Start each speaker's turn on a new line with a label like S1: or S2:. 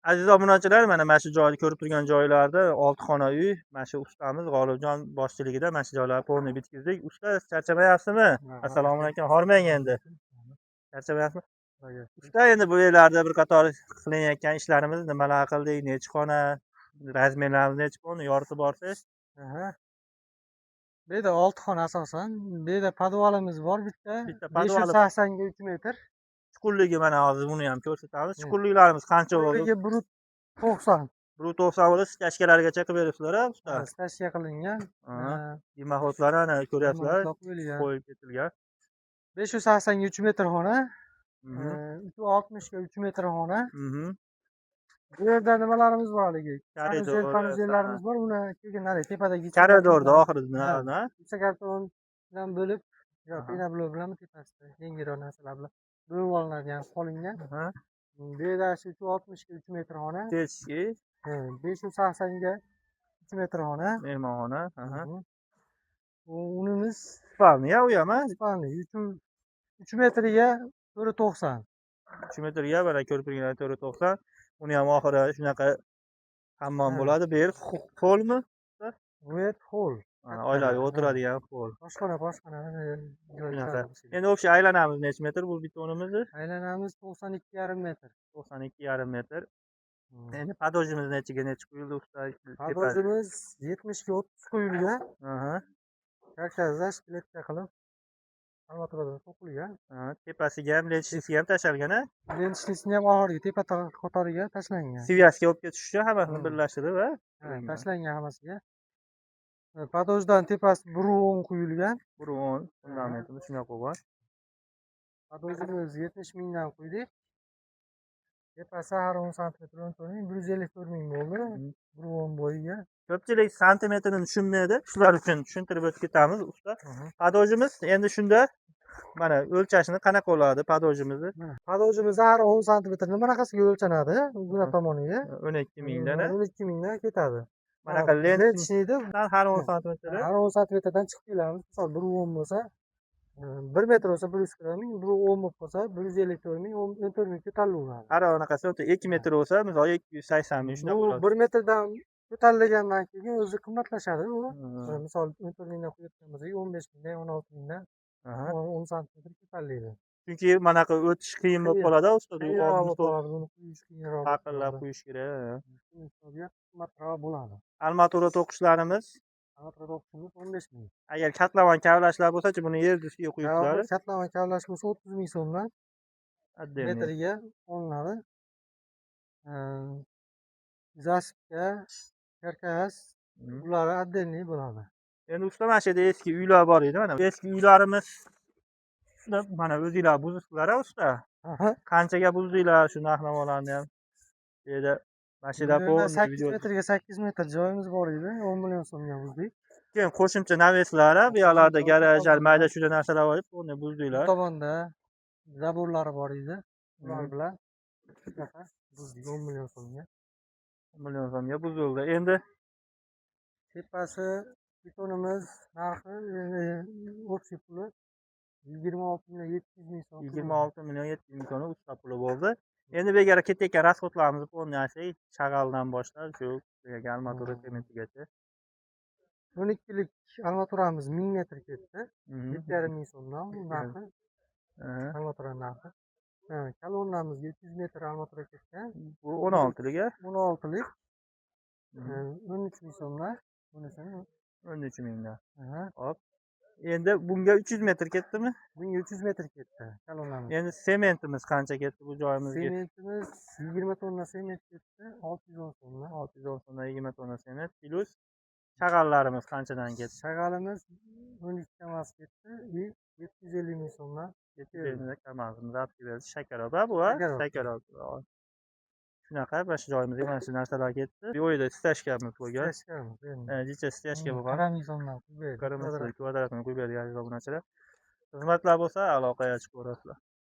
S1: Aziz obunachilar, mana shu joyni ko'rib turgan joylarda 6 xona uy, mana shu ustamiz G'olibjon boshchiligida mana shu joylarni полный bitkizdik. Usta, charchamayapsizmi? Assalomu alaykum. Hormang endi. Charchamayapsizmi? Usta, endi bu yerlarda bir qator qilinayotgan ishlarimiz nimalar qildik, nechi xona, размер larimiz nechi, полный yoritib borsangiz.
S2: Aha. Bu yerda 6 xona asosan. Bu yerda подвал imiz bor bitta.
S1: Bitta
S2: 580
S1: подвал i.
S2: ga 3 metr.
S1: Chuqurligi mana hozir buni ham ko'rsatamiz. Chuqurliklarimiz qancha bo'ldi?
S2: Chuqurligi 1,90.
S1: 1,90 bo'ldi, стяжка largacha qilib beribsizlar, a, usta?
S2: Стяжка qilingan.
S1: Aha. Дымоход lari ana ko'ryapsizlar,
S2: Дымоход qo'yilgan.
S1: qo'yib ketilgan.
S2: 580 ga 3 metr xona. 360 ga 3 metr xona. Bu yerda nimalarimiz bor haligi?
S1: Koridor,
S2: Санузел, санузел larimiz bor. Uni keyin nari tepadagi
S1: Koridorda oxirida,
S2: Ha.
S1: ha?
S2: Gipsokarton bilan bo'lib, yo пеноблок bilan tepasida yengilroq narsalar bilan bo'lib olinadigan qolingan. Bu yerda shu 360 ga 3 metr xona.
S1: Детский,
S2: 580 ga 3 metr xona.
S1: Mehmonxona. Aha.
S2: Unimiz
S1: Спальня u ham, a?
S2: Спальня 3 metriga 4,90.
S1: 3 metrga mana ko'rib turganlar 4,90. Uni ham oxiri shunaqa hammom bo'ladi. Bu yer холл mi?
S2: Bu yer холл.
S1: Mana oilaviy o'tiradigan холл.
S2: Oshxona, boshxona.
S1: Shunaqa. Endi общий aylanamiz necha metr bu betonimizni?
S2: Aylanamiz 92,5 metr.
S1: 92,5 metr. Endi поддож imiz nechiga nechi quyildi, usta?
S2: Поддож imiz 70 ga 30 quyilgan. Karkasda клетка qilib armaturadan to'qilgan.
S1: Aha, tepasiga ham, ленточный siga ham tashalgan, a?
S2: Ленточный sini ham oxirgi tepa qatoriga tashlangan.
S1: Связка bo'lib ketish uchun hammasini birlashtirib, a?
S2: Ha, tashlangan hammasiga. Поддож dan tepasi 1,10 quyilgan.
S1: 1,10 fundamentimiz shunaqa bo'lgan.
S2: Поддож imiz 70 mingdan quydik. Tepasi har 10 santimetr 14 ming, 154 ming bo'ldi. 1,10 bo'yiga.
S1: Ko'pchilik santimetrini tushunmaydi. Shular uchun tushuntirib o'tib ketamiz, usta. Поддож imiz endi shunda mana o'lchashini qanaqa bo'ladi поддож imizni?
S2: Mana поддож imiz har 10 santimetr bunaqasiga o'lchanadi, uzun tomoniga.
S1: 12 mingdan, a?
S2: 12 mingdan ketadi.
S1: Manaqa лент
S2: Ленточный da
S1: har 10 santimetr.
S2: Har 10 santimetrdan chiqib kelamiz. Misol 1,10 bo'lsa, 1 metr bo'lsa 140 ming, 1,10 bo'lib qolsa 154 ming, 14 ming ko'tarilaveradi.
S1: Har anaqasi o'ta 2 metr bo'lsa, misol 280 ming shunaqa
S2: Bu
S1: bo'ladi.
S2: 1 metrdan ko'tarilgandan keyin o'zi qimmatlashadi u. Misol 14 mingdan quyayotgan bo'lsak, 15 mingdan, 16 mingdan 10 santimetr ko'tariladi.
S1: Chunki manaqa o'tish qiyin bo'lib
S2: Qiyin.
S1: qoladi, usta.
S2: Qiyinroq bo'lib qoladi, buni quyish qiyinroq bo'lib
S1: Taqillab
S2: qoladi.
S1: Quyish kerak.
S2: Shuni hisobiga qimmatroq bo'ladi.
S1: Armatura to'qishlarimiz?
S2: Armatura to'qishimiz 15 ming.
S1: Agar котлован kavlashlar bo'lsa-chi, buni yer ustiga quyibsizlar.
S2: Котлован kavlash bo'lsa 30 ming so'mdan
S1: Отдельный.
S2: Metriga olinadi. Засыпка, karkas ular отдельный bo'ladi.
S1: Endi usta, mana shu yerda eski uylar bor edi, mana eski uylarimiz mana o'zinglar buzdinglar, a, usta?
S2: Aha.
S1: Qanchaga buzdinglar, shu narx navolarni ham bu yerda mana shu yerda
S2: Bu yerda
S1: полный
S2: 8
S1: video
S2: metrga 8 metr joyimiz bor edi, 10 million so'mga buzdik.
S1: Keyin qo'shimcha навес lar, bu yoqlarda garaj, mayda chuyda narsalar bor edi, полный
S2: Bu
S1: buzdinglar.
S2: Tomonda забор lari bor edi. Ular bilan shunaqa buzdik 10 million so'mga.
S1: 10 million so'mga buzildi. Endi
S2: Tepasi betonimiz narxi общий puli 26 million 700 ming so'm.
S1: 26 million 700 ming so'm usta puli bo'ldi. Endi bu yerga ketayotgan расход larimizni полный aytsak, shag'aldan boshlab shu armatura sementigacha.
S2: 12lik armaturamiz 1000 metr ketdi. 7,5 ming so'mdan u narxi, armatura narxi. Ha, kolonnamizga 300 metr armatura ketgan.
S1: Bu 16lik, a?
S2: 16lik 13 ming so'mdan bunisini.
S1: 13 mingdan.
S2: Aha.
S1: Hop. Endi bunga 300 metr ketdimi?
S2: Bunga 300 metr ketdi kolonnamiz.
S1: Endi sementimiz qancha ketdi bu joyimizga?
S2: Sementimiz 20 tonna sement ketdi, 610 so'mdan.
S1: 610 so'mdan 20 tonna sement плюс shag'allarimiz qanchadan ketdi?
S2: Shag'alimiz 12 KAMAZ ketdi и 750 ming so'mdan.
S1: 750 KAMAZimiz olib keladi. Shakarob, a, bu, a?
S2: Shakarob.
S1: Shakarob. Shunaqa mana shu joyimizga mana shu narsalar ketdi. Bu yerda стяжка miz bo'lgan.
S2: Стяжка miz endi.
S1: Jicha стяжка bo'lgan.
S2: 40 ming so'mdan quyib berdik.
S1: 40 metr kvadratini quyib berdik, aziz obunachilar. Xizmatlar bo'lsa, aloqaga chiqaverasizlar.